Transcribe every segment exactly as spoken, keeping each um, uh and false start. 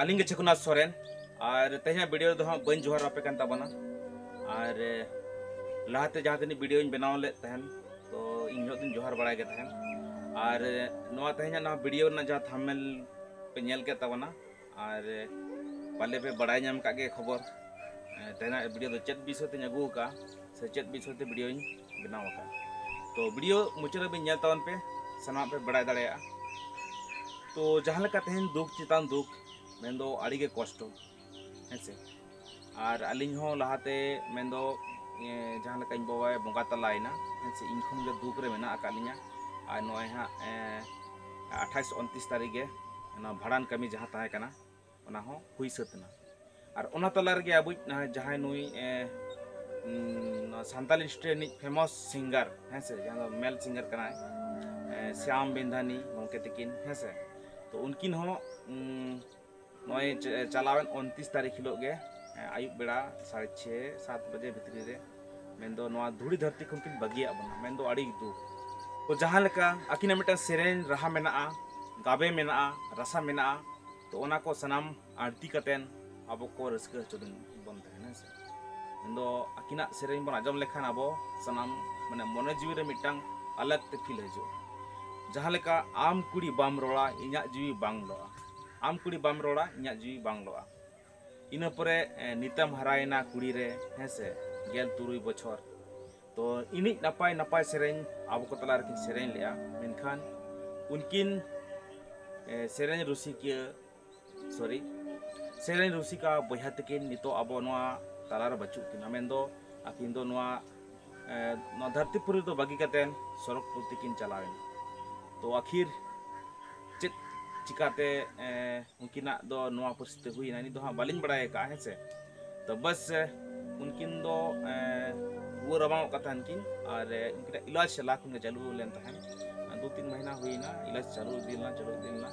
ᱟᱹᱞᱤᱧ ᱜᱮ ᱪᱷᱟᱹᱠᱩᱱᱟᱛᱷ ᱥᱚᱨᱮᱱ᱾ ᱟᱨ ᱛᱮᱦᱮᱧᱟᱜ ᱵᱷᱤᱰᱤᱭᱳ ᱨᱮᱫᱚ ᱦᱟᱸᱜ ᱵᱟᱹᱧ ᱡᱚᱦᱟᱨ ᱟᱯᱮ ᱠᱟᱱ ᱛᱟᱵᱚᱱᱟ᱾ ᱟᱨ ᱞᱟᱦᱟᱛᱮ ᱡᱟᱦᱟᱸ ᱛᱤᱱᱟᱹᱜ ᱵᱷᱤᱰᱤᱭᱳᱧ ᱵᱮᱱᱟᱣ ᱞᱮᱫ ᱛᱟᱦᱮᱱ, ᱛᱚ ᱤᱧ ᱦᱤᱞᱳᱜ ᱫᱚᱧ ᱡᱚᱦᱟᱨ ᱵᱟᱲᱟᱭ ᱜᱮ ᱛᱟᱦᱮᱱ᱾ ᱟᱨ ᱱᱚᱣᱟ ᱛᱮᱦᱮᱧᱟᱜ ᱱᱚᱣᱟ ᱵᱷᱤᱰᱤᱭᱳ ᱨᱮᱱᱟᱜ ᱡᱟᱦᱟᱸ ᱛᱷᱟᱢᱵᱱᱮᱞ ᱯᱮ ᱧᱮᱞ ᱠᱮᱫ ᱛᱟᱵᱚᱱᱟ, ᱟᱨ ᱯᱟᱞᱮ ᱯᱮ ᱵᱟᱲᱟᱭ ᱧᱟᱢ ᱠᱟᱜ ᱜᱮ ᱠᱷᱚᱵᱚᱨ, ᱛᱮᱦᱮᱧᱟᱜ ᱵᱷᱤᱰᱤᱭᱳ ᱫᱚ ᱪᱮᱫ ᱵᱤᱥᱚᱭ ᱛᱮᱧ ᱟᱹᱜᱩ ᱟᱠᱟᱫᱼᱟ ᱥᱮ ᱪᱮᱫ ᱵᱤᱥᱚᱭ ᱛᱮ ᱵᱷᱤᱰᱤᱭᱳᱧ ᱵᱮᱱᱟᱣ ᱟᱠᱟᱫᱼᱟ᱾ ᱛᱚ ᱵᱷᱤᱰᱤᱭᱳ ᱢᱩᱪᱟᱹᱫ ᱦᱟᱹᱵᱤᱡ ᱧᱮᱞ ᱛᱟᱵᱚᱱ ᱯᱮ, ᱥᱟᱱᱟᱢᱟᱜ ᱯᱮ ᱵᱟᱲᱟᱭ ᱫᱟᱲᱮᱭᱟᱜᱼᱟ᱾ ᱛᱚ ᱡᱟᱦᱟᱸ ᱞᱮᱠᱟ ᱛᱮᱦᱮᱧ ᱫᱩᱠ ᱪᱮᱛᱟᱱ ᱫᱩᱠ, ᱢᱮᱱᱫᱚ ᱟᱹᱰᱤ ᱜᱮ ᱠᱚᱥᱴᱚ, ᱦᱮᱸ ᱥᱮ᱾ ᱟᱨ ᱟᱹᱞᱤᱧ ᱦᱚᱸ ᱞᱟᱦᱟᱛᱮ ᱢᱮᱱᱫᱚ, ᱮ, ᱡᱟᱦᱟᱸ ᱞᱮᱠᱟ ᱤᱧ ᱵᱟᱵᱟᱭ ᱵᱚᱸᱜᱟ ᱛᱟᱞᱟᱭᱮᱱᱟ, ᱦᱮᱸ ᱥᱮ, ᱤᱧ ᱠᱷᱚᱱ ᱜᱮ ᱫᱩᱠ ᱨᱮ ᱢᱮᱱᱟᱜ ᱟᱠᱟᱫ ᱞᱤᱧᱟ᱾ ᱟᱨ ᱱᱚᱜᱼᱚᱭ ᱦᱟᱸᱜ, ᱮ, ᱟᱴᱷᱟᱥ ᱩᱱᱛᱨᱤᱥ ᱛᱟᱹᱨᱤᱠᱷ ᱜᱮ ᱚᱱᱟ ᱵᱷᱟᱸᱰᱟᱱ ᱠᱟᱹᱢᱤ ᱡᱟᱦᱟᱸ ᱛᱟᱦᱮᱸ ᱠᱟᱱᱟ, ᱚᱱᱟ ᱦᱚᱸ ᱦᱩᱭ ᱥᱟᱹᱛ ᱮᱱᱟ᱾ ᱟᱨ ᱚᱱᱟ ᱛᱟᱞᱟ ᱨᱮᱜᱮ ᱟᱵᱚᱭᱤᱡ, ᱮ, ᱡᱟᱦᱟᱸᱭ ᱱᱩᱭ, ᱮ, ᱩᱸ, ᱱᱚᱣᱟ ᱥᱟᱱᱛᱟᱞᱤ industry ᱨᱤᱱᱤᱡ famous singer, ᱦᱮᱸ ᱥᱮ, ᱡᱟᱦᱟᱸ ᱫᱚ male singer ᱠᱟᱱᱟᱭ, ᱮ, ᱥᱭᱟᱢ ᱵᱤᱱᱫᱷᱟᱱᱤ ᱜᱚᱢᱠᱮ ᱛᱟᱹᱠᱤᱱ, ᱦᱮᱸ ᱥᱮ᱾ ᱛᱚ ᱩᱱᱠᱤᱱ ᱦᱚᱸ, ᱩᱸ, ᱱᱚᱜᱼᱚᱭ ᱪ-, ᱪᱟᱞᱟᱣᱮᱱ ᱩᱱᱛᱨᱤᱥ ᱛᱟᱹᱨᱤᱠᱷ ᱦᱤᱞᱳᱜ ᱜᱮ, ᱮ, ᱟᱹᱭᱩᱵ ᱵᱮᱲᱟ ᱥᱟᱲᱮ ᱪᱷᱮ, ᱥᱟᱛ ᱵᱟᱡᱮ ᱵᱷᱤᱛᱨᱤ ᱨᱮ, ᱢᱮᱱᱫᱚ ᱱᱚᱣᱟ ᱫᱷᱩᱲᱤ ᱫᱷᱟᱹᱨᱛᱤ ᱠᱷᱚᱱ ᱠᱤᱱ ᱵᱟᱹᱜᱤᱭᱟᱜ ᱵᱚᱱᱟ, ᱢᱮᱱᱫᱚ ᱟᱹᱰᱤ ᱫᱩᱠ᱾ ᱛᱚ ᱡᱟᱦᱟᱸ ᱞᱮᱠᱟ ᱟᱹᱠᱤᱱᱟᱜ ᱢᱤᱫᱴᱟᱝ ᱥᱮᱨᱮᱧ ᱨᱟᱦᱟ ᱢᱮᱱᱟᱜᱼᱟ, ᱜᱟᱵᱮ ᱢᱮᱱᱟᱜᱼᱟ, ᱨᱟᱥᱟ ᱢᱮᱱᱟᱜᱼᱟ, ᱛᱚ ᱚᱱᱟ ᱠᱚ ᱥᱟᱱᱟᱢ ᱟᱹᱲᱛᱤ ᱠᱟᱛᱮᱱ ᱟᱵᱚ ᱠᱚ ᱨᱟᱹᱥᱠᱟᱹ ᱦᱚᱪᱚ ᱵᱚᱱ ᱛᱟᱦᱮᱱᱟ, ᱦᱮᱸ ᱥᱮ᱾ ᱢᱮᱱᱫᱚ ᱟᱹᱠᱤᱱᱟᱜ ᱥᱮᱨᱮᱧ ᱵᱚᱱ ᱟᱸᱡᱚᱢ ᱞᱮᱠᱷᱟᱱ ᱟᱵᱚ ᱥᱟᱱᱟᱢ, ᱢᱟᱱᱮ, ᱢᱚᱱᱮ ᱡᱤᱣᱤ ᱨᱮ ᱢᱤᱫᱴᱟᱝ ᱟᱞᱟᱜᱽ ᱛᱮ feel ᱦᱤᱡᱩᱜᱼᱟ᱾ ᱡᱟᱦᱟᱸ ᱞᱮᱠᱟ ᱟᱢ ᱠᱩᱲᱤ ᱵᱟᱢ ᱨᱚᱲᱟ, ᱤᱧᱟᱜ ᱡᱤᱣᱤ ᱵᱟᱝ ᱞᱚᱜᱼᱟ᱾ ᱟᱢ ᱠᱩᱲᱤ ᱵᱟᱢ ᱨᱚᱲᱟ, ᱤᱧᱟᱜ ᱡᱤᱣᱤ ᱵᱟᱝ ᱞᱚᱜᱼᱟ᱾ ᱤᱱᱟᱹ ᱯᱚᱨᱮ, ᱮ, ᱱᱤᱛᱟᱢ ᱦᱟᱨᱟᱭᱮᱱᱟ ᱠᱩᱲᱤ ᱨᱮ, ᱦᱮᱸ ᱥᱮ, ᱜᱮᱞ ᱛᱩᱨᱩᱭ ᱵᱚᱪᱷᱚᱨ᱾ ᱛᱚ ᱤᱱᱤᱡ ᱱᱟᱯᱟᱭ ᱱᱟᱯᱟᱭ ᱥᱮᱨᱮᱧ ᱟᱵᱚ ᱠᱚ ᱛᱟᱞᱟ ᱨᱮᱠᱤᱱ ᱥᱮᱨᱮᱧ ᱞᱮᱜᱼᱟ, ᱢᱮᱱᱠᱷᱟᱱ ᱩᱱᱠᱤᱱ, ᱮ, ᱥᱮᱨᱮᱧ ᱨᱩᱥᱤᱠᱤᱭᱟᱹ, sorry, ᱥᱮᱨᱮᱧ ᱨᱩᱥᱤᱠᱟ ᱵᱚᱭᱦᱟ ᱛᱟᱹᱠᱤᱱ ᱱᱤᱛᱚᱜ ᱟᱵᱚ ᱱᱚᱣᱟ ᱛᱟᱞᱟᱨᱮ ᱵᱟᱹᱪᱩᱜ ᱠᱤᱱᱟ᱾ ᱢᱮᱱᱫᱚ ᱟᱹᱠᱤᱱ ᱫᱚ ᱱᱚᱣᱟ, ᱮ, ᱱᱚᱣᱟ ᱫᱷᱟᱹᱨᱛᱤ ᱯᱩᱨᱤ ᱫᱚ ᱵᱟᱹᱜᱤ ᱠᱟᱛᱮᱱ ᱥᱚᱨᱚᱜᱽ ᱯᱩᱨᱤ ᱛᱮᱠᱤᱱ ᱪᱟᱞᱟᱣᱮᱱᱟ᱾ ᱛᱚ ᱟᱹᱠᱷᱤᱨ ᱪᱮᱫ ᱪᱤᱠᱟᱛᱮ, ᱮ, ᱩᱱᱠᱤᱱᱟᱜ ᱫᱚ ᱱᱚᱣᱟ ᱯᱚᱨᱤᱥᱛᱷᱤᱛᱤ ᱦᱩᱭᱱᱟ, ᱤᱧ ᱫᱚ ᱦᱟᱸᱜ ᱵᱟᱹᱞᱤᱧ ᱵᱟᱲᱟᱭ ᱟᱠᱟᱫᱼᱟ, ᱦᱮᱸ ᱥᱮ᱾ ᱛᱚ ᱵᱟᱥ, ᱮ, ᱩᱱᱠᱤᱱ ᱫᱚ, ᱮ, ᱨᱩᱣᱟᱹ ᱨᱟᱵᱟᱝᱚᱜ ᱠᱟᱱ ᱛᱟᱦᱮᱱ ᱠᱤᱱ, ᱟᱨ, ᱮ, ᱩᱱᱠᱤᱱᱟᱜ ᱤᱞᱟᱡᱽ ᱞᱟᱦᱟ ᱠᱷᱚᱱ ᱜᱮ ᱪᱟᱹᱞᱩ ᱞᱮᱱ ᱛᱟᱦᱮᱸᱱ᱾ ᱫᱩ ᱛᱤᱱ ᱢᱟᱹᱦᱱᱟᱹ ᱦᱩᱭᱱᱟ, ᱤᱞᱟᱡᱽ ᱪᱟᱹᱞᱩ ᱤᱫᱤ ᱞᱮᱱᱟ, ᱪᱟᱹᱞᱩ ᱤᱫᱤ ᱞᱮᱱᱟ᱾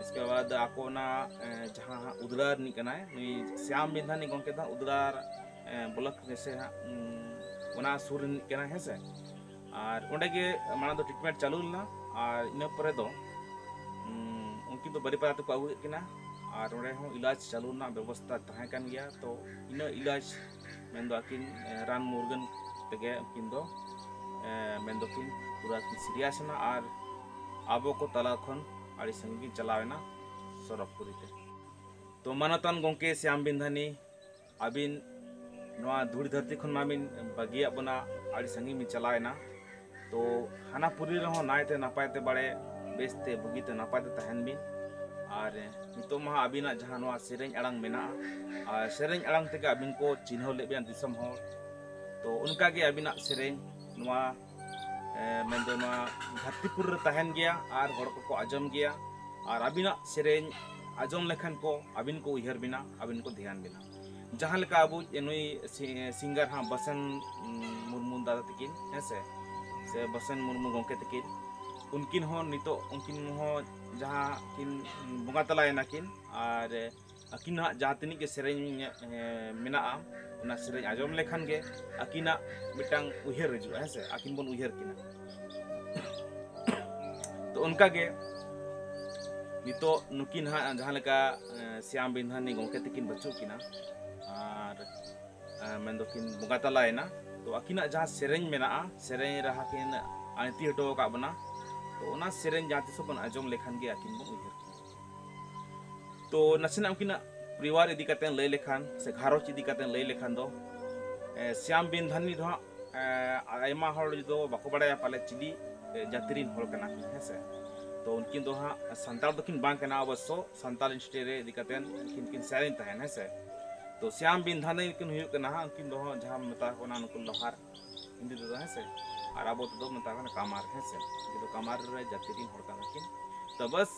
ᱤᱥᱠᱮ ᱵᱟᱫ ᱟᱠᱚ ᱚᱱᱟ, ᱮ, ᱡᱟᱦᱟᱸ ᱦᱟᱸᱜ ᱩᱫᱽᱲᱟ ᱨᱤᱱᱤᱡ ᱠᱟᱱᱟᱭ, ᱱᱩᱭ ᱥᱭᱟᱢ ᱵᱤᱱᱫᱷᱟᱱᱤ ᱜᱚᱢᱠᱮ ᱫᱚ ᱦᱟᱸᱜ ᱩᱫᱽᱲᱟ, ᱮ, block ᱨᱮ ᱥᱮ ᱦᱟᱸᱜ, ᱩᱸ, ᱚᱱᱟ ᱥᱩᱨ ᱨᱤᱱᱤᱡ ᱠᱟᱱᱟᱭ, ᱦᱮᱸ ᱥᱮ᱾ ᱟᱨ ᱚᱸᱰᱮ ᱜᱮ ᱢᱟᱲᱟᱝ ᱫᱚ treatment ᱪᱟᱹᱞᱩ ᱞᱮᱱᱟ, ᱟᱨ ᱤᱱᱟᱹ ᱯᱚᱨᱮ ᱫᱚ, ᱩᱸ, ᱩᱱᱠᱤᱱ ᱫᱚ ᱵᱟᱨᱤᱯᱟᱫᱟ ᱛᱮᱠᱚ ᱟᱹᱜᱩ ᱠᱮᱫ ᱠᱤᱱᱟ᱾ ᱟᱨ ᱚᱸᱰᱮ ᱦᱚᱸ ᱤᱞᱟᱡᱽ ᱪᱟᱹᱞᱩ ᱨᱮᱱᱟᱜ ᱵᱮᱵᱚᱥᱛᱟ ᱛᱟᱦᱮᱸ ᱠᱟᱱ ᱜᱮᱭᱟ᱾ ᱛᱚ ᱤᱱᱟᱹ ᱤᱞᱟᱡᱽ ᱢᱮᱱᱫᱚ ᱟᱹᱠᱤᱱ ᱨᱟᱱ ᱢᱩᱨᱜᱟᱹᱱ ᱛᱮᱜᱮ ᱩᱱᱠᱤᱱ ᱫᱚ ᱢᱮᱱᱫᱚ ᱠᱤᱱ ᱯᱩᱨᱟᱹ ᱠᱤᱱ ᱥᱤᱨᱤᱭᱟᱥ ᱮᱱᱟ ᱟᱨ ᱟᱵᱚ ᱠᱚ ᱛᱟᱞᱟ ᱠᱷᱚᱱ ᱟᱹᱰᱤ ᱥᱟᱺᱜᱤᱧ ᱠᱤᱱ ᱪᱟᱞᱟᱣ ᱮᱱᱟ ᱥᱚᱨᱚᱜᱽᱯᱩᱨᱤ ᱛᱮ᱾ ᱛᱚ ᱢᱟᱱᱚᱛᱟᱱ ᱜᱚᱢᱠᱮ ᱥᱭᱟᱢ ᱵᱤᱱᱫᱷᱟᱱᱤ, ᱟᱹᱵᱤᱱ ᱱᱚᱣᱟ ᱫᱷᱩᱲᱤ ᱫᱷᱟᱹᱨᱛᱤ ᱠᱷᱚᱱ ᱢᱟᱵᱤᱱ ᱵᱟᱹᱜᱤᱭᱟᱜ ᱵᱚᱱᱟ, ᱟᱹᱰᱤ ᱥᱟᱺᱜᱤᱧ ᱵᱤᱱ ᱪᱟᱞᱟᱣ ᱮᱱᱟ᱾ ᱛᱚ ᱦᱟᱱᱟ ᱯᱩᱨᱤ ᱨᱮᱦᱚᱸ ᱱᱟᱭᱛᱮ ᱱᱟᱯᱟᱭ ᱛᱮ ᱵᱟᱲᱮ ᱵᱮᱥᱛᱮ ᱵᱩᱜᱤᱛᱮ ᱱᱟᱯᱟᱭ ᱛᱮ ᱛᱟᱦᱮᱱ ᱵᱤᱱ᱾ ᱟᱨ ᱱᱤᱛᱚᱜ ᱢᱟ ᱦᱟᱸᱜ ᱟᱹᱵᱤᱱᱟᱜ ᱡᱟᱦᱟᱸ ᱱᱚᱣᱟ ᱥᱮᱨᱮᱧ ᱟᱲᱟᱝ ᱢᱮᱱᱟᱜᱼᱟ, ᱟᱨ ᱥᱮᱨᱮᱧ ᱟᱲᱟᱝ ᱛᱮᱜᱮ ᱟᱹᱵᱤᱱ ᱠᱚ ᱪᱤᱱᱦᱟᱹᱣ ᱞᱮᱫ ᱵᱤᱱᱟ ᱫᱤᱥᱚᱢ ᱦᱚᱲ᱾ ᱛᱚ ᱚᱱᱠᱟᱜᱮ ᱟᱹᱵᱤᱱᱟᱜ ᱥᱮᱨᱮᱧ ᱱᱚᱣᱟ ᱢᱮᱱᱫᱚ ᱱᱚᱣᱟ ᱫᱷᱟᱹᱨᱛᱤᱯᱩᱨ ᱨᱮ ᱛᱟᱦᱮᱱ ᱜᱮᱭᱟ ᱟᱨ ᱦᱚᱲ ᱠᱚᱠᱚ ᱟᱸᱡᱚᱢ ᱜᱮᱭᱟ᱾ ᱟᱨ ᱟᱹᱵᱤᱱᱟᱜ ᱥᱮᱨᱮᱧ ᱟᱸᱡᱚᱢ ᱞᱮᱠᱷᱟᱱ ᱠᱚ ᱟᱹᱵᱤᱱ ᱠᱚ ᱩᱭᱦᱟᱹᱨ ᱵᱤᱱᱟ, ᱟᱹᱵᱤᱱ ᱠᱚ ᱫᱷᱮᱭᱟᱱ ᱵᱤᱱᱟ᱾ ᱡᱟᱦᱟᱸ ᱞᱮᱠᱟ ᱟᱵᱚ ᱱᱩᱭ ᱥᱤᱝᱜᱟᱨ ᱦᱟᱸᱜ ᱵᱟᱥᱮᱱ ᱢᱩᱨᱢᱩ ᱫᱟᱫᱟ ᱛᱟᱹᱠᱤᱱ, ᱦᱮᱸ ᱥᱮ, ᱥᱮ ᱵᱟᱥᱮᱱ ᱢᱩᱨᱢᱩ ᱜᱚᱢᱠᱮ ᱛᱟᱹᱠᱤᱱ, ᱩᱱᱠᱤᱱ ᱦᱚᱸ ᱱᱤᱛᱚᱜ ᱩᱱᱠᱤᱱ ᱦᱚᱸ ᱡᱟᱦᱟᱸ ᱠᱤᱱ ᱵᱚᱸᱜᱟ ᱛᱟᱞᱟᱭᱮᱱᱟ ᱠᱤᱱ, ᱟᱨ ᱟᱹᱠᱤᱱᱟᱜ ᱡᱟᱦᱟᱸ ᱛᱤᱱᱟᱹᱜ ᱜᱮ ᱥᱮᱨᱮᱧ ᱢᱮᱱᱟᱜᱼᱟ, ᱚᱱᱟ ᱥᱮᱨᱮᱧ ᱟᱸᱡᱚᱢ ᱞᱮᱠᱷᱟᱱ ᱜᱮ ᱟᱹᱠᱤᱱᱟᱜ ᱢᱤᱫᱴᱟᱝ ᱩᱭᱦᱟᱹᱨ ᱦᱤᱡᱩᱜᱼᱟ, ᱦᱮᱸ ᱥᱮ, ᱟᱹᱠᱤᱱ ᱵᱚᱱ ᱩᱭᱦᱟᱹᱨ ᱠᱤᱱᱟ᱾ ᱛᱚ ᱚᱱᱠᱟᱜᱮ ᱱᱤᱛᱚᱜ ᱱᱩᱠᱤᱱ ᱦᱟᱸᱜ ᱡᱟᱦᱟᱸ ᱞᱮᱠᱟ ᱥᱭᱟᱢ ᱵᱤᱱᱫᱷᱟᱱᱤ ᱜᱚᱢᱠᱮ ᱛᱟᱹᱠᱤᱱ ᱵᱟᱹᱪᱩᱜ ᱠᱤᱱᱟ ᱟᱨ ᱢᱮᱱᱫᱚ ᱠᱤᱱ ᱵᱚᱸᱜᱟ ᱛᱟᱞᱟᱭᱮᱱᱟ, ᱛᱚ ᱟᱹᱠᱤᱱᱟᱜ ᱡᱟᱦᱟᱸ ᱥᱮᱨᱮᱧ ᱢᱮᱱᱟᱜᱼᱟ, ᱥᱮᱨᱮᱧ ᱨᱟᱦᱟ ᱠᱤᱱ ᱟᱹᱬᱛᱤ ᱦᱚᱴᱚ ᱟᱠᱟᱫ ᱵᱚᱱᱟ᱾ ᱛᱚ ᱚᱱᱟ ᱥᱮᱨᱮᱧ ᱡᱟᱦᱟᱸ ᱛᱤᱥᱚᱜ ᱵᱚᱱ ᱟᱸᱡᱚᱢ ᱞᱮᱠᱷᱟᱱ ᱜᱮ ᱟᱹᱠᱤᱱ ᱵᱚᱱ ᱩᱭᱦᱟᱹᱨ ᱠᱤᱱᱟ᱾ ᱛᱚ ᱱᱟᱥᱮᱱᱟᱜ ᱩᱱᱠᱤᱱᱟᱜ ᱯᱚᱨᱤᱵᱟᱨ ᱤᱫᱤ ᱠᱟᱛᱮ ᱞᱟᱹᱭ ᱞᱮᱠᱷᱟᱱ ᱥᱮ ᱜᱷᱟᱨᱚᱸᱡᱽ ᱤᱫᱤ ᱠᱟᱛᱮ ᱞᱟᱹᱭ ᱞᱮᱠᱷᱟᱱ ᱫᱚ ᱥᱭᱟᱢ ᱵᱤᱱᱫᱷᱟᱱᱤ ᱫᱚ ᱦᱟᱸᱜ ᱟᱭᱢᱟ ᱦᱚᱲ ᱫᱚ ᱵᱟᱠᱚ ᱵᱟᱲᱟᱭᱟ ᱯᱟᱞᱮ ᱪᱤᱞᱤ ᱡᱟᱹᱛᱤ ᱨᱤᱱ ᱦᱚᱲ ᱠᱟᱱᱟ ᱠᱤᱱ, ᱦᱮᱸ ᱥᱮ᱾ ᱛᱚ ᱩᱱᱠᱤᱱ ᱫᱚ ᱦᱟᱸᱜ ᱥᱟᱱᱛᱟᱲ ᱫᱚᱠᱤᱱ ᱵᱟᱝ ᱠᱟᱱᱟ, ᱚᱵᱚᱥᱥᱚ ᱥᱟᱱᱛᱟᱲ ᱤᱱᱰᱟᱥᱴᱨᱤ ᱨᱮ ᱤᱫᱤ ᱠᱟᱛᱮ ᱩᱱᱠᱤᱱ ᱠᱤᱱ ᱥᱮᱨᱮᱧ ᱛᱟᱦᱮᱱ, ᱦᱮᱸ ᱥᱮ᱾ ᱛᱚ ᱥᱭᱟᱢ ᱵᱤᱱᱫᱷᱟᱱᱤ ᱠᱤᱱ ᱦᱩᱭᱩᱜ ᱠᱟᱱᱟ ᱦᱟᱸᱜ ᱩᱱᱠᱤᱱ ᱫᱚ ᱦᱟᱸᱜ ᱡᱟᱦᱟᱸ ᱢᱮᱛᱟ ᱠᱚ ᱠᱟᱱᱟ ᱱᱩᱠᱩ ᱞᱳᱦᱟᱨ ᱦᱤᱱᱫᱤ ᱛᱮᱫᱚ, ᱦᱮᱸ ᱥᱮ᱾ ᱟᱨ ᱟᱵᱚ ᱛᱮᱫᱚ ᱢᱮᱛᱟ ᱠᱚ ᱠᱟᱱᱟ ᱠᱟᱢᱟᱨ, ᱦᱮᱸ ᱥᱮ᱾ ᱩᱱᱠᱤᱱ ᱫᱚ ᱠᱟᱢᱟᱨ ᱨᱮ ᱡᱟᱹᱛᱤ ᱨᱤᱱ ᱦᱚᱲ ᱠᱟᱱᱟ ᱠᱤᱱ᱾ ᱛᱚ ᱵᱟᱥ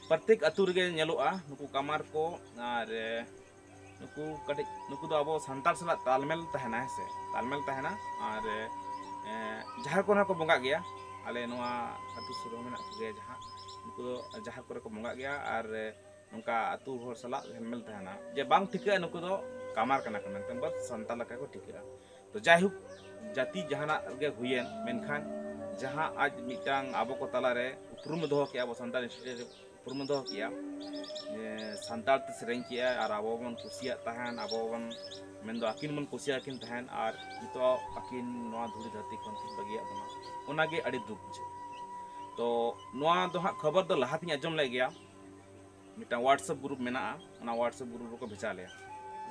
ᱯᱨᱚᱛᱮᱠ ᱟᱹᱛᱩ ᱨᱮᱜᱮ ᱧᱮᱞᱚᱜᱼᱟ ᱱᱩᱠᱩ ᱠᱟᱢᱟᱨ ᱠᱚ᱾ ᱟᱨ ᱱᱩᱠᱩ ᱠᱟᱹᱴᱤᱡ ᱱᱩᱠᱩ ᱫᱚ ᱟᱵᱚ ᱥᱟᱱᱛᱟᱲ ᱥᱟᱞᱟᱜ ᱛᱟᱞᱢᱮᱞ ᱛᱟᱦᱮᱱᱟ, ᱦᱮᱸ ᱥᱮ, ᱛᱟᱞᱢᱮᱞ ᱛᱟᱦᱮᱱᱟ᱾ ᱟᱨ ᱡᱟᱦᱮᱨ ᱠᱚᱨᱮ ᱦᱚᱸᱠᱚ ᱵᱚᱸᱜᱟᱜ ᱜᱮᱭᱟ᱾ ᱟᱞᱮ ᱱᱚᱣᱟ ᱟᱹᱛᱩ ᱥᱩᱨ ᱨᱮᱦᱚᱸ ᱢᱮᱱᱟᱜ ᱠᱚᱜᱮᱭᱟ ᱡᱟᱦᱟᱸ, ᱱᱩᱠᱩ ᱫᱚ ᱡᱟᱦᱮᱨ ᱠᱚᱨᱮ ᱠᱚ ᱵᱚᱸᱜᱟᱜ ᱜᱮᱭᱟ᱾ ᱟᱨ ᱱᱚᱝᱠᱟ ᱟᱹᱛᱩ ᱦᱚᱲ ᱥᱟᱞᱟᱜ ᱛᱟᱞᱢᱮᱞ ᱛᱟᱦᱮᱱᱟ ᱡᱮ ᱵᱟᱝ ᱴᱷᱤᱠᱟᱹᱜᱼᱟ ᱱᱩᱠᱩ ᱫᱚ ᱠᱟᱢᱟᱨ ᱠᱟᱱᱟ ᱠᱚ ᱢᱮᱱᱛᱮ, ᱵᱟᱥ ᱥᱟᱱᱛᱟᱲ ᱞᱮᱠᱟ ᱠᱚ ᱴᱷᱤᱠᱟᱹᱜᱼᱟ᱾ ᱛᱚ ᱡᱟᱭᱦᱳᱠ, ᱡᱟᱹᱛᱤ ᱡᱟᱦᱟᱱᱟᱜ ᱜᱮ ᱦᱩᱭᱮᱱ, ᱢᱮᱱᱠᱷᱟᱱ ᱡᱟᱦᱟᱸ ᱟᱡ ᱢᱤᱫᱴᱟᱝ ᱟᱵᱚ ᱠᱚ ᱛᱟᱞᱟᱨᱮ ᱩᱯᱨᱩᱢ ᱮ ᱫᱚᱦᱚ ᱠᱮᱜᱼᱟ, ᱟᱵᱚ ᱥᱟᱱᱛᱟᱲ ᱤᱱᱰᱟᱥᱴᱨᱤ ᱨᱮ ᱩᱯᱨᱩᱢ ᱮ ᱫᱚᱦᱚ ᱠᱮᱜᱼᱟ, ᱡᱮ ᱥᱟᱱᱛᱟᱲ ᱛᱮ ᱥᱮᱨᱮᱧ ᱠᱮᱜᱼᱟ ᱟᱨ ᱟᱵᱚ ᱵᱚᱱ ᱠᱩᱥᱤᱭᱟᱜ ᱛᱟᱦᱮᱱ, ᱟᱵᱚ ᱵᱚᱱ ᱢᱮᱱᱫᱚ ᱟᱹᱠᱤᱱ ᱵᱚᱱ ᱠᱩᱥᱤᱭᱟᱹᱠᱤᱱ ᱛᱟᱦᱮᱱ ᱟᱨ ᱱᱤᱛᱚᱜ ᱟᱹᱠᱤᱱ ᱱᱚᱣᱟ ᱫᱷᱩᱲᱤ ᱫᱷᱟᱹᱨᱛᱤ ᱠᱷᱚᱱ ᱠᱤᱱ ᱵᱟᱹᱜᱤᱭᱟᱫ ᱵᱚᱱᱟ, ᱚᱱᱟᱜᱮ ᱟᱹᱰᱤ ᱫᱩᱠ ᱵᱩᱡᱷᱟᱹᱜᱼᱟ᱾ ᱛᱚ ᱱᱚᱣᱟ ᱫᱚ ᱦᱟᱸᱜ ᱠᱷᱚᱵᱚᱨ ᱫᱚ ᱞᱟᱦᱟ ᱛᱤᱧ ᱟᱸᱡᱚᱢ ᱞᱮᱫ ᱜᱮᱭᱟ, ᱢᱤᱫᱴᱟᱝ WhatsApp group ᱢᱮᱱᱟᱜᱼᱟ, ᱚᱱᱟ WhatsApp group ᱨᱮᱠᱚ ᱵᱷᱮᱡᱟ ᱞᱮᱭᱟ᱾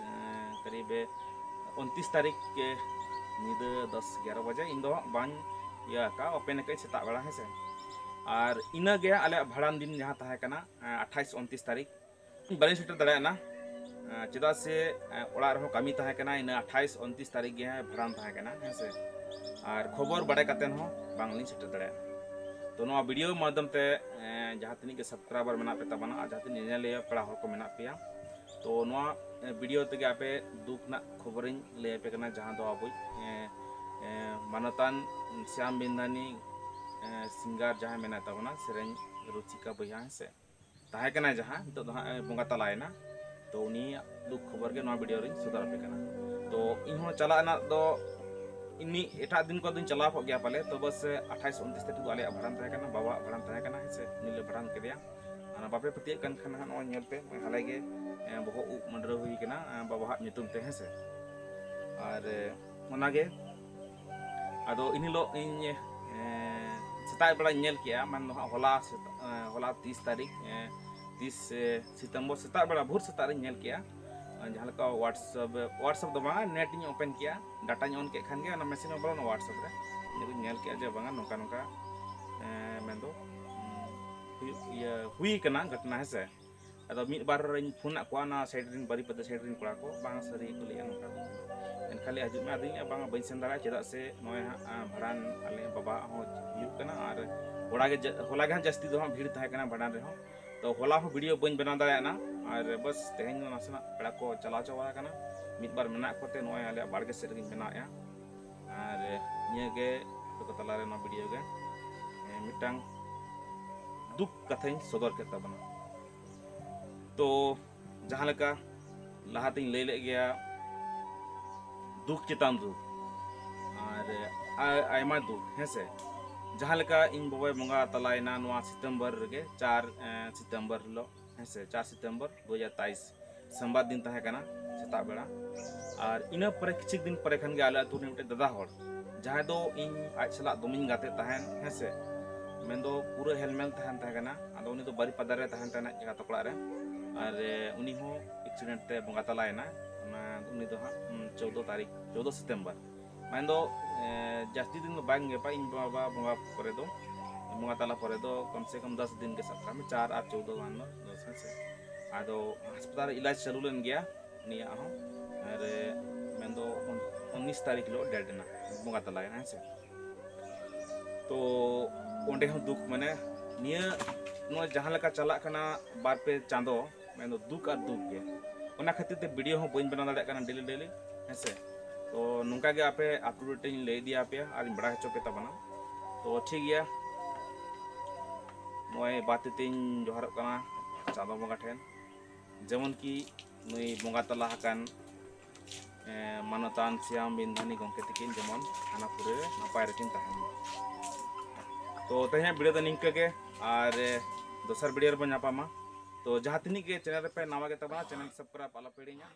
ᱮᱸ, ᱠᱟᱹᱨᱤᱵ ᱩᱱᱛᱤᱥ ᱛᱟᱹᱨᱤᱠᱷ ᱜᱮ ᱧᱤᱫᱟᱹ ᱫᱚᱥ ᱮᱜᱟᱨᱚ ᱵᱟᱡᱮ, ᱤᱧ ᱫᱚ ᱦᱟᱸᱜ ᱵᱟᱹᱧ ᱤᱭᱟᱹ ᱟᱠᱟᱫᱼᱟ, ᱳᱯᱮᱱ ᱟᱠᱟᱫ ᱥᱮᱛᱟᱜ ᱵᱮᱲᱟ, ᱦᱮᱸ ᱥᱮ᱾ ᱟᱨ ᱤᱱᱟᱹᱜᱮ ᱟᱞᱮᱭᱟᱜ ᱵᱷᱟᱸᱰᱟᱱ ᱫᱤᱱ ᱡᱟᱦᱟᱸ ᱛᱟᱦᱮᱸ ᱠᱟᱱᱟ, ᱮᱸ, ᱟᱴᱷᱟᱭᱤᱥ ᱩᱱᱛᱤᱥ ᱛᱟᱹᱨᱤᱠᱷ, ᱵᱟᱹᱞᱤᱧ ᱥᱮᱴᱮᱨ ᱫᱟᱲᱮᱭᱟᱜᱼᱟ᱾ ᱮᱸ, ᱪᱮᱫᱟᱜ ᱥᱮ, ᱮᱸ, ᱚᱲᱟᱜ ᱨᱮᱦᱚᱸ ᱠᱟᱹᱢᱤ ᱛᱟᱦᱮᱸ ᱠᱟᱱᱟ, ᱤᱱᱟᱹ ᱟᱴᱷᱟᱭᱤᱥ ᱩᱱᱛᱤᱥ ᱛᱟᱹᱨᱤᱠᱷ ᱜᱮ ᱦᱟᱸᱜ ᱵᱷᱟᱸᱰᱟᱱ ᱛᱟᱦᱮᱸ ᱠᱟᱱᱟ, ᱦᱮᱸ ᱥᱮ᱾ ᱟᱨ ᱠᱷᱚᱵᱚᱨ ᱵᱟᱲᱟᱭ ᱠᱟᱛᱮ ᱦᱚᱸ ᱵᱟᱝᱞᱤᱧ ᱥᱮᱴᱮᱨ ᱫᱟᱲᱮᱭᱟᱜᱼᱟ᱾ ᱛᱚ ᱱᱚᱣᱟ ᱵᱷᱤᱰᱤᱭᱳ ᱢᱟᱫᱽᱫᱷᱚᱢ ᱛᱮ, ᱮᱸ, ᱡᱟᱦᱟᱸ ᱛᱤᱱᱟᱹᱜ ᱜᱮ ᱥᱟᱵᱥᱠᱨᱟᱭᱵᱟᱨ ᱢᱮᱱᱟᱜ ᱯᱮ ᱛᱟᱵᱚᱱᱟ ᱟᱨ ᱡᱟᱦᱟᱸ ᱛᱤᱱᱟᱹᱜ ᱧᱮᱧᱮᱞᱤᱭᱟᱹ ᱯᱮᱲᱟ ᱦᱚᱲ ᱠᱚ ᱢᱮᱱᱟᱜ ᱯᱮᱭᱟ, ᱛᱚ ᱱᱚᱣᱟ, ᱮᱸ, ᱵᱷᱤᱰᱤᱭᱳ ᱛᱮᱜᱮ ᱟᱯᱮ ᱫᱩᱠ ᱨᱮᱱᱟᱜ ᱠᱷᱚᱵᱚᱨᱤᱧ ᱞᱟᱹᱭ ᱟᱯᱮ ᱠᱟᱱᱟ, ᱡᱟᱦᱟᱸ ᱫᱚ ᱟᱵᱚᱭᱤᱡ, ᱮᱸ, ᱮᱸ, ᱢᱟᱱᱚᱛᱟᱱ ᱥᱭᱟᱢ ᱵᱤᱱᱫᱷᱟᱱᱤ, ᱮᱸ, ᱥᱤᱝᱜᱟᱨ ᱡᱟᱦᱟᱸᱭ ᱢᱮᱱᱟᱭ ᱛᱟᱵᱚᱱᱟ, ᱥᱮᱨᱮᱧ ᱨᱩᱥᱤᱠᱟ ᱵᱚᱭᱦᱟ, ᱦᱮᱸ ᱥᱮ, ᱛᱟᱦᱮᱸ ᱠᱟᱱᱟᱭ ᱡᱟᱦᱟᱸ, ᱱᱤᱛᱚᱜ ᱫᱚ ᱦᱟᱸᱜ ᱮ ᱵᱚᱸᱜᱟ ᱛᱟᱞᱟᱭᱮᱱᱟ᱾ ᱛᱚ ᱩᱱᱤᱭᱟᱜ ᱫᱩᱠ ᱠᱷᱚᱵᱚᱨ ᱜᱮ ᱱᱚᱣᱟ ᱵᱷᱤᱰᱤᱭᱳ ᱨᱤᱧ ᱥᱚᱫᱚᱨ ᱟᱯᱮ ᱠᱟᱱᱟ᱾ ᱛᱚ ᱤᱧ ᱦᱚᱸ ᱪᱟᱞᱟᱜ ᱨᱮᱱᱟᱜ ᱫᱚ ᱤᱧ ᱮᱴᱟᱜ ᱫᱤᱱ ᱠᱚ ᱫᱚᱧ ᱪᱟᱞᱟᱣ ᱠᱚᱜ ᱜᱮᱭᱟ ᱯᱟᱞᱮ, ᱛᱚ ᱵᱟᱥ ᱟᱴᱷᱟᱭᱤᱥ ᱩᱱᱛᱤᱥ ᱛᱟᱹᱨᱤᱠᱷ ᱫᱚ ᱟᱞᱮᱭᱟᱜ ᱵᱷᱟᱸᱰᱟᱱ ᱛᱟᱦᱮᱸ ᱠᱟᱱᱟ, ᱵᱟᱵᱟᱣᱟᱜ ᱵᱷᱟᱸᱰᱟᱱ ᱛᱟᱦᱮᱸ ᱠᱟᱱᱟ, ᱦᱮᱸ ᱥᱮ, ᱩᱱᱤ ᱞᱮ ᱵᱷᱟᱸᱰᱟᱱ ᱠᱮᱫᱮᱭᱟ᱾ ᱟᱨ ᱵᱟᱯᱮ ᱯᱟᱹᱛᱭᱟᱹᱜ ᱠᱟᱱ ᱠᱷᱟᱱ ᱦᱟᱸᱜ ᱱᱚᱜᱼᱚᱭ ᱧᱮᱞ ᱯᱮ, ᱱᱚᱜᱼᱚᱭ ᱦᱟᱞᱮ ᱜᱮ, ᱮ, ᱵᱚᱦᱚᱜ ᱩᱵ ᱢᱟᱹᱰᱨᱟᱹ ᱦᱩᱭ ᱠᱟᱱᱟ, ᱮ, ᱵᱟᱵᱟᱣᱟᱜ ᱧᱩᱛᱩᱢ ᱛᱮ, ᱦᱮᱸ ᱥᱮ᱾ ᱟᱨ, ᱮ, ᱚᱱᱟᱜᱮ ᱟᱫᱚ ᱤᱱ ᱦᱤᱞᱳᱜ ᱤᱧ, ᱮ, ᱥᱮᱛᱟᱜ ᱵᱮᱲᱟᱧ ᱧᱮᱞ ᱠᱮᱜᱼᱟ, ᱢᱮᱱ ᱫᱚ ᱦᱟᱸᱜ ᱦᱚᱞᱟ ᱥᱮᱛᱟᱜ, ᱮ, ᱦᱚᱞᱟ ᱛᱤᱥ ᱛᱟᱹᱨᱤᱠᱷ, ᱮ, ᱛᱤᱥ, ᱮ, ᱥᱤᱛᱚᱢᱵᱚᱨ ᱥᱮᱛᱟᱜ ᱵᱮᱲᱟ, ᱵᱷᱳᱨ ᱥᱮᱛᱟᱜ ᱨᱤᱧ ᱧᱮᱞ ᱠᱮᱜᱼᱟ᱾ ᱮ, ᱡᱟᱦᱟᱸ ᱞᱮᱠᱟ WhatsApp, WhatsApp ᱫᱚ ᱵᱟᱝᱟ, net ᱤᱧ open ᱠᱮᱜᱼᱟ, data ᱤᱧ on ᱠᱮᱫ ᱠᱷᱟᱱ ᱜᱮ ᱚᱱᱟ message ᱢᱟ ᱵᱚᱞᱚᱱᱟ WhatsApp ᱨᱮ᱾ ᱤᱧ ᱧᱮᱞ ᱠᱮᱜᱼᱟ ᱡᱮ ᱵᱟᱝᱟ ᱱᱚᱝᱠᱟ ᱱᱚᱝᱠᱟ, ᱮ, ᱢᱮᱱᱫᱚ, ᱩᱸ, ᱦᱩᱭᱩᱜ, ᱤᱭᱟᱹ, ᱦᱩᱭ ᱠᱟᱱᱟ ᱜᱷᱚᱴᱚᱱᱟ, ᱦᱮᱸ ᱥᱮ᱾ ᱟᱫᱚ ᱢᱤᱫ ᱵᱟᱨ ᱨᱤᱧ ᱯᱷᱳᱱ ᱟᱫ ᱠᱚᱣᱟ, ᱚᱱᱟ side ᱨᱮᱱ ᱵᱟᱨᱤᱯᱟᱫᱟ side ᱨᱮᱱ ᱠᱚᱲᱟ ᱠᱚ, ᱵᱟᱝ ᱥᱟᱹᱨᱤ ᱜᱮᱠᱚ ᱞᱟᱹᱭᱮᱜᱼᱟ ᱱᱚᱝᱠᱟ᱾ ᱮᱱᱠᱷᱟᱱ ᱞᱮ ᱦᱤᱡᱩᱜ ᱢᱮ, ᱟᱫᱚᱧ ᱞᱟᱹᱭᱮᱜᱼᱟ, ᱵᱟᱝᱟ, ᱵᱟᱹᱧ ᱥᱮᱱ ᱫᱟᱲᱮᱭᱟᱜᱼᱟ, ᱪᱮᱫᱟᱜ ᱥᱮ ᱱᱚᱜᱼᱚᱭ ᱦᱟᱸᱜ, ᱟ, ᱵᱷᱟᱸᱰᱟᱱ ᱟᱞᱮ ᱵᱟᱵᱟᱣᱟᱜ ᱦᱚᱸ ᱦᱩᱭᱩᱜ ᱠᱟᱱᱟ, ᱟᱨ ᱦᱚᱞᱟ ᱜᱮ ᱡᱟ-, ᱦᱚᱞᱟ ᱜᱮ ᱦᱟᱸᱜ ᱡᱟᱹᱥᱛᱤ ᱫᱚ ᱦᱟᱸᱜ ᱵᱷᱤᱲ ᱛᱟᱦᱮᱸ ᱠᱟᱱᱟ ᱵᱷᱟᱸᱰᱟᱱ ᱨᱮᱦᱚᱸ᱾ ᱛᱚ ᱦᱚᱞᱟ ᱦᱚᱸ ᱵᱷᱤᱰᱤᱭᱳ ᱵᱟᱹᱧ ᱵᱮᱱᱟᱣ ᱫᱟᱲᱮᱭᱟᱜᱼᱟ, ᱟᱨ ᱵᱟᱥ ᱛᱮᱦᱮᱧ ᱫᱚ ᱱᱟᱥᱮᱱᱟᱜ ᱯᱮᱲᱟ ᱠᱚ ᱪᱟᱞᱟᱣ ᱪᱟᱵᱟ ᱟᱠᱟᱱᱟ, ᱢᱤᱫ ᱵᱟᱨ ᱢᱮᱱᱟᱜ ᱠᱚᱛᱮ ᱱᱚᱜᱼᱚᱭ ᱟᱞᱮᱭᱟᱜ ᱵᱟᱲᱜᱮ ᱥᱮᱫ ᱨᱮᱜᱮᱧ ᱵᱮᱱᱟᱣᱮᱫᱼᱟ᱾ ᱟᱨ ᱱᱤᱭᱟᱹ ᱜᱮ ᱟᱯᱮ ᱠᱚ ᱛᱟᱞᱟᱨᱮ ᱱᱚᱣᱟ ᱵᱷᱤᱰᱤᱭᱳ ᱜᱮ, ᱮ, ᱢᱤᱫᱴᱟᱝ ᱫᱩᱠ ᱠᱟᱛᱷᱟᱧ ᱥᱚᱫᱚᱨ ᱠᱮᱫ ᱛᱟᱵᱚᱱᱟ᱾ ᱛᱚ ᱡᱟᱦᱟᱸ ᱞᱮᱠᱟ ᱞᱟᱦᱟᱛᱤᱧ ᱞᱟᱹᱭ ᱞᱮᱫ ᱜᱮᱭᱟ, ᱫᱩᱠ ᱪᱮᱛᱟᱱ ᱫᱩᱠ ᱟᱨ ᱟ-, ᱟᱭᱢᱟ ᱫᱩᱠ, ᱦᱮᱸ ᱥᱮ᱾ ᱡᱟᱦᱟᱸ ᱞᱮᱠᱟ ᱤᱧ ᱵᱟᱵᱟᱭ ᱵᱚᱸᱜᱟ ᱛᱟᱞᱟᱭᱮᱱᱟ ᱱᱚᱣᱟ ᱥᱤᱛᱟᱹᱢᱵᱚᱨ ᱨᱮᱜᱮ, ᱪᱟᱨ ᱮᱸ, ᱥᱤᱛᱟᱹᱢᱵᱚᱨ ᱦᱤᱞᱳᱜ, ᱦᱮᱸ ᱥᱮ, ᱪᱟᱨ ᱥᱤᱛᱟᱹᱢᱵᱚᱨ ᱫᱩ ᱦᱟᱡᱟᱨ ᱛᱮᱭᱤᱥ, ᱥᱳᱢᱵᱟᱨ ᱫᱤᱱ ᱛᱟᱦᱮᱸ ᱠᱟᱱᱟ ᱥᱮᱛᱟᱜ ᱵᱮᱲᱟ᱾ ᱟᱨ ᱤᱱᱟᱹ ᱯᱚᱨᱮ ᱠᱤᱪᱷᱩ ᱫᱤᱱ ᱯᱚᱨᱮ ᱠᱷᱟᱱ ᱜᱮ ᱟᱞᱮ ᱟᱹᱛᱩ ᱨᱤᱱᱤᱡ ᱢᱤᱫᱴᱮᱱ ᱫᱟᱫᱟ ᱦᱚᱲ, ᱡᱟᱦᱟᱸᱭ ᱫᱚ ᱤᱧ ᱟᱡ ᱥᱟᱞᱟᱜ ᱫᱚᱢᱮᱧ ᱜᱟᱛᱮᱜ ᱛᱟᱦᱮᱸᱱ, ᱦᱮᱸ ᱥᱮ, ᱢᱮᱱᱫᱚ ᱯᱩᱨᱟᱹ ᱦᱮᱞᱢᱮᱞ ᱛᱟᱦᱮᱱ ᱛᱟᱦᱮᱸ ᱠᱟᱱᱟ᱾ ᱟᱫᱚ ᱩᱱᱤ ᱫᱚ ᱵᱟᱨᱤᱯᱟᱫᱟ ᱨᱮ ᱛᱟᱦᱮᱱ ᱛᱟᱦᱮᱱᱟ, ᱟᱡ ᱠᱟᱠᱟ ᱛᱟᱠᱚ ᱚᱲᱟᱜ ᱨᱮ᱾ ᱟᱨ ᱮ, ᱩᱱᱤ ᱦᱚᱸ ᱮᱠᱥᱤᱰᱮᱱᱴ ᱛᱮ ᱵᱚᱸᱜᱟ ᱛᱟᱞᱟᱭᱮᱱᱟ᱾ ᱚᱱᱟ, ᱩᱱᱤ ᱫᱚ ᱦᱟᱸᱜ ᱩᱸ, ᱪᱳᱫᱽᱫᱳ ᱛᱟᱹᱨᱤᱠᱷ, ᱪᱳᱫᱽᱫᱳ ᱥᱤᱛᱟᱹᱢᱵᱚᱨ, ᱢᱮᱱᱫᱚ ᱮ, ᱡᱟᱹᱥᱛᱤ ᱫᱤᱱ ᱫᱚ ᱵᱟᱝ ᱜᱮᱯᱟ ᱤᱧ ᱵᱟᱵᱟ ᱵᱚᱸᱜᱟ ᱯᱚᱨᱮ ᱫᱚ, ᱵᱚᱸᱜᱟ ᱛᱟᱞᱟ ᱯᱚᱨᱮ ᱫᱚ ᱠᱚᱢ ᱥᱮ ᱠᱚᱢ ᱫᱚᱥ ᱫᱤᱱ ᱜᱮ ᱥᱟᱵ ᱠᱟᱜ ᱢᱮ, ᱪᱟᱨ ᱟᱨ ᱪᱳᱫᱽᱫᱳ ᱜᱟᱱ ᱫᱚ ᱫᱚᱥ, ᱦᱮᱸ ᱥᱮ᱾ ᱟᱫᱚ ᱦᱟᱥᱯᱟᱛᱟᱞ ᱨᱮ ᱤᱞᱟᱡᱽ ᱪᱟᱹᱞᱩ ᱞᱮᱱ ᱜᱮᱭᱟ ᱩᱱᱤᱭᱟᱜ ᱦᱚᱸ, ᱟᱨ ᱮ, ᱢᱮᱱᱫᱚ ᱩᱱ-, ᱩᱱᱤᱥ ᱛᱟᱹᱨᱤᱠᱷ ᱦᱤᱞᱳᱜ ᱰᱮᱰ ᱮᱱᱟ, ᱵᱚᱸᱜᱟ ᱛᱟᱞᱟᱭᱮᱱᱟ, ᱦᱮᱸ ᱥᱮ᱾ ᱛᱚ ᱚᱸᱰᱮ ᱦᱚᱸ ᱫᱩᱠ, ᱢᱟᱱᱮ ᱱᱤᱭᱟᱹ ᱱᱚᱣᱟ ᱡᱟᱦᱟᱸ ᱞᱮᱠᱟ ᱪᱟᱞᱟᱜ ᱠᱟᱱᱟ ᱵᱟᱨ ᱯᱮ ᱪᱟᱸᱫᱚ, ᱢᱮᱱᱫᱚ ᱫᱩᱠ ᱟᱨ ᱫᱩᱠ ᱜᱮ᱾ ᱚᱱᱟ ᱠᱷᱟᱹᱛᱤᱨ ᱛᱮ ᱵᱷᱤᱰᱤᱭᱳ ᱦᱚᱸ ᱵᱟᱹᱧ ᱵᱮᱱᱟᱣ ᱫᱟᱲᱮᱭᱟᱜ ᱠᱟᱱᱟ ᱰᱮᱞᱤ ᱰᱮᱞᱤ, ᱦᱮᱸ ᱥᱮ᱾ ᱛᱚ ᱱᱚᱝᱠᱟ ᱜᱮ ᱟᱯᱮ ᱟᱯᱰᱮᱴ ᱤᱧ ᱞᱟᱹᱭ ᱤᱫᱤ ᱟᱯᱮᱭᱟ ᱟᱨᱤᱧ ᱵᱟᱲᱟᱭ ᱦᱚᱪᱚ ᱯᱮ ᱛᱟᱵᱚᱱᱟ᱾ ᱛᱚ ᱴᱷᱤᱠ ᱜᱮᱭᱟ, ᱱᱚᱜᱼᱚᱭ ᱵᱟᱨ ᱛᱤ ᱛᱤᱧ ᱡᱚᱦᱟᱨᱚᱜ ᱠᱟᱱᱟ ᱪᱟᱸᱫᱚ ᱵᱚᱸᱜᱟ ᱴᱷᱮᱱ, ᱡᱮᱢᱚᱱ ᱠᱤ ᱱᱩᱭ ᱵᱚᱸᱜᱟ ᱛᱟᱞᱟ ᱟᱠᱟᱱ ᱮ, ᱢᱟᱱᱚᱛᱟᱱ ᱥᱤᱭᱟᱢ ᱵᱤᱱᱫᱷᱟᱱᱤ ᱜᱚᱢᱠᱮ ᱛᱤᱠᱤᱱ ᱡᱮᱢᱚᱱ ᱦᱟᱱᱟ ᱯᱩᱨᱤ ᱨᱮ ᱱᱟᱯᱟᱭ ᱨᱮᱠᱤᱱ ᱛᱟᱦᱮᱱ ᱢᱟ᱾ ᱛᱚ ᱛᱮᱦᱮᱧᱟᱜ ᱵᱷᱤᱰᱤᱭᱳ ᱫᱚ ᱱᱤᱝᱠᱟᱹ ᱜᱮ, ᱟᱨ ᱮ, ᱫᱚᱥᱟᱨ ᱵᱷᱤᱰᱤᱭᱳ ᱨᱮᱵᱚᱱ ᱧᱟᱯᱟᱢᱟ᱾ ᱛᱚ ᱡᱟᱦᱟᱸ ᱛᱤᱱᱟᱹᱜ ᱜᱮ ᱪᱮᱱᱮᱞ ᱨᱮᱯᱮ ᱱᱟᱣᱟ ᱜᱮ ᱛᱟᱵᱚᱱᱟ, ᱪᱮᱱᱮᱞ ᱥᱟᱵᱥᱠᱨᱟᱭᱤᱵ ᱟᱞᱚᱯᱮ ᱦᱤᱲᱤᱧᱟ᱾